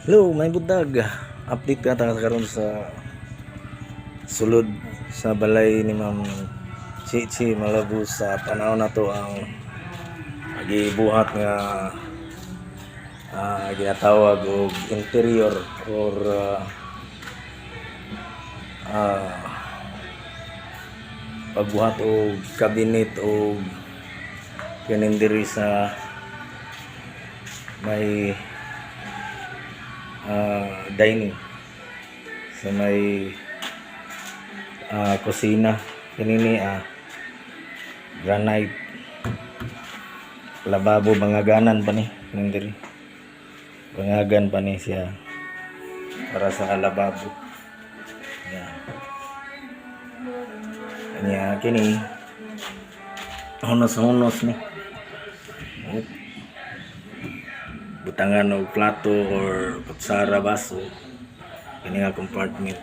Hello, maayong buntag. Update ka ta karon sa sulod sa balay ni Ma'am Chichi Malabus. Sa tanaw na to ang gibuhat nga ginatawag og interior or pagbuhat og cabinet og kining diri sa may dining, sa may kusina. Kanini granite lababo, bangaganan pa ni. Kining diri, bangagan pa ni siya para sa lababo. Yeah. Kanya kini hunos-hunos ni. Oh. Butangan og plato or kutsara, baso, kini nga compartment.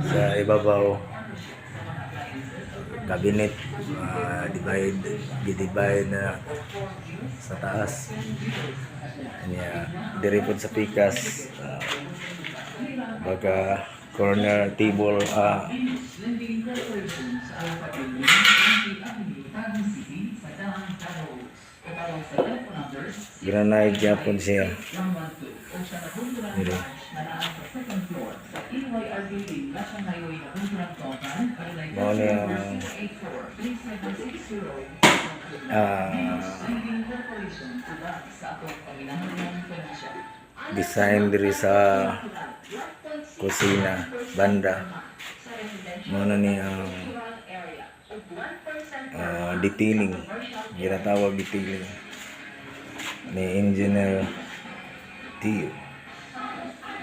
Sa ibabaw, cabinet, divide, gi-divide na sa taas. Kanya diri pod sa pikas, baga corner table. Granite gyapon siya diri. Mao ni ang design diri sa kusina banda. Mao na ni ang detailing, ginatawag detailing ni Engineer Tio.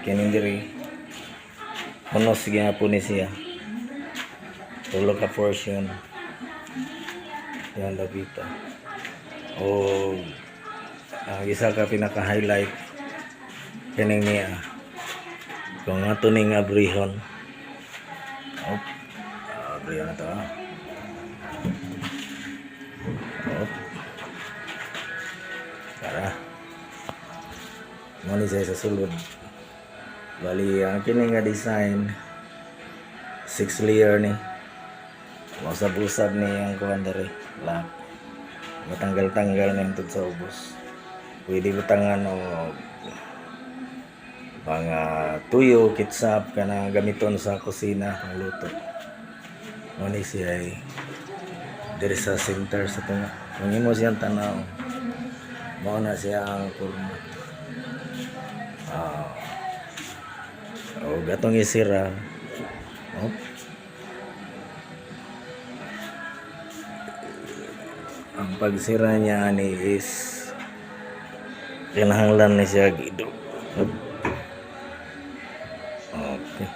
Kining diri, hunos gyapon ni siya, tulo ka portion yan dapita. O ang isa ka pinaka highlight, kining niya, kung ato ning abrihon. Oh, abrihon na to ah. Oh. Tara. Mao ni siya sa sulod. Bali, ang kini nga design, six layer ni. Usab-usab ni ang kuan diri. Lock. Matanggal-tanggal na yung sa ubos. Pwede butangan og mga tuyo, kitsap, kana gamiton sa kusina pangluto. Mao ni siya ay diri sa center sa tunga. Kung imo siyang tanaw, mao na siya ang kurma. O gatong isira. Oh. Ang pagsira niya ani is kinahanglan ni siya gido. Okay.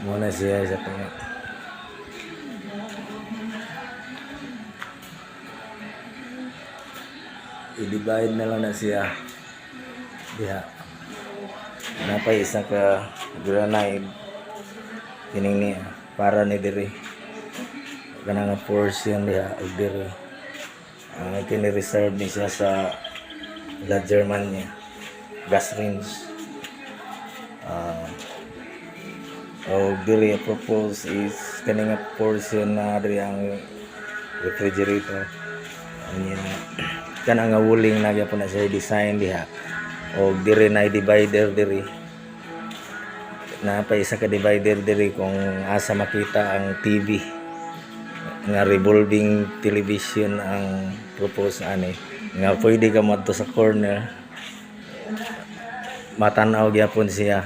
Mao na siya sa tunga. I-divide na lang na siya diha. Napay isa ka granite, kining niya para ni diri, kana nga portion diha ug diri. Ang kini, reserve ni siya sa La Germania gas range. O diri propose is kani nga portion na diri ang refrigerator. Anya kana nga wuling na gyapon na siya design diha, og diri na divider, diri na pa isa ka divider diri kung asa makita ang TV nga revolving television ang propose ani, nga pwede ka moadto sa corner, matanaw gyapon siya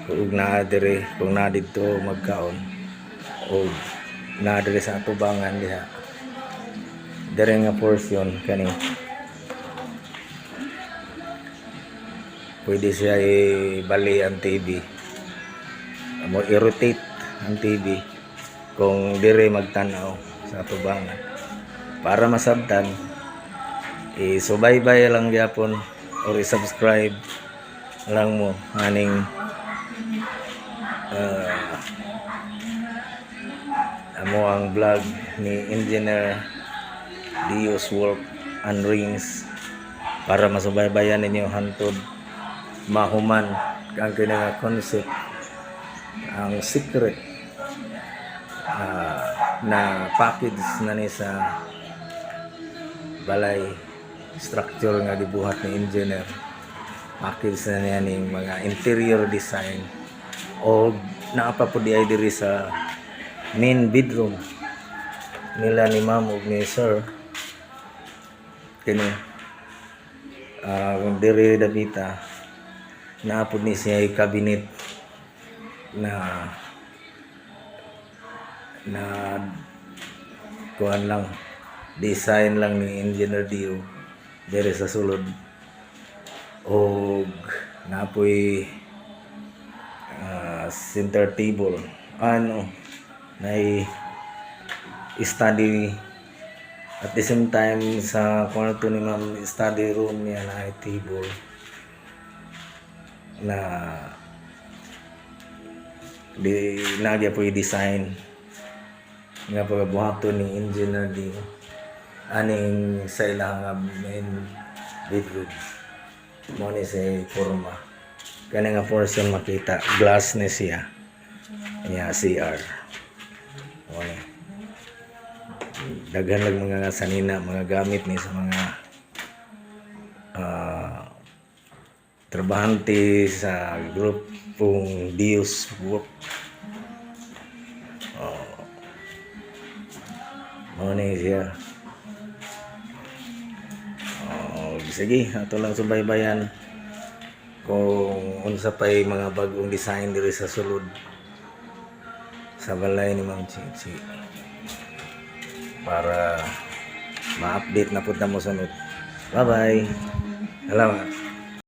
ug naa diri kung naa didto magkaon og naa diri sa atubangan diha. Diri nga portion kani, pwede siya ibali ang TV mo, i-rotate ang TV kung diri magtanaw sa atubangan. Para masabtan, isubaybay lang gyapon or i-subscribe lang mo aning amo ang vlog ni Engineer Dios Wolf. and rings para masubaybayan ninyo hantod mahuman ang kini nga concept, ang secret na package na ni sa balay, structure nga gibuhat ni engineer. Package na niya ning mga interior design o naa pa po diay diri sa main bedroom nila ni ma'am ug ni sir. Kini kung diri dapita, naa pod ni siya cabinet na na kuan lang, design lang ni Engineer Dio diri sa sulod, og naa poy center table, ano, nay study at the same time sa kwarto ni ma'am, study room niya, na table na di nagya po design nga pagabuhaton ni Engineer Dio aning sa ilang nga main bedroom. Mo ni siya forma. Kani nga portion, makita glass ni siya niya, CR. Mo ni daghan lang mga sanina, mga gamit ni sa mga trabahante sa grupong Dios Work. Oh. Mo ni siya. Oh, sige, ato lang subaybayan kung unsa pay mga bagong design diri sa sulod sa balay ni Ma'am Chichi para ma-update na pud mo sunod. Bye-bye. Salamat.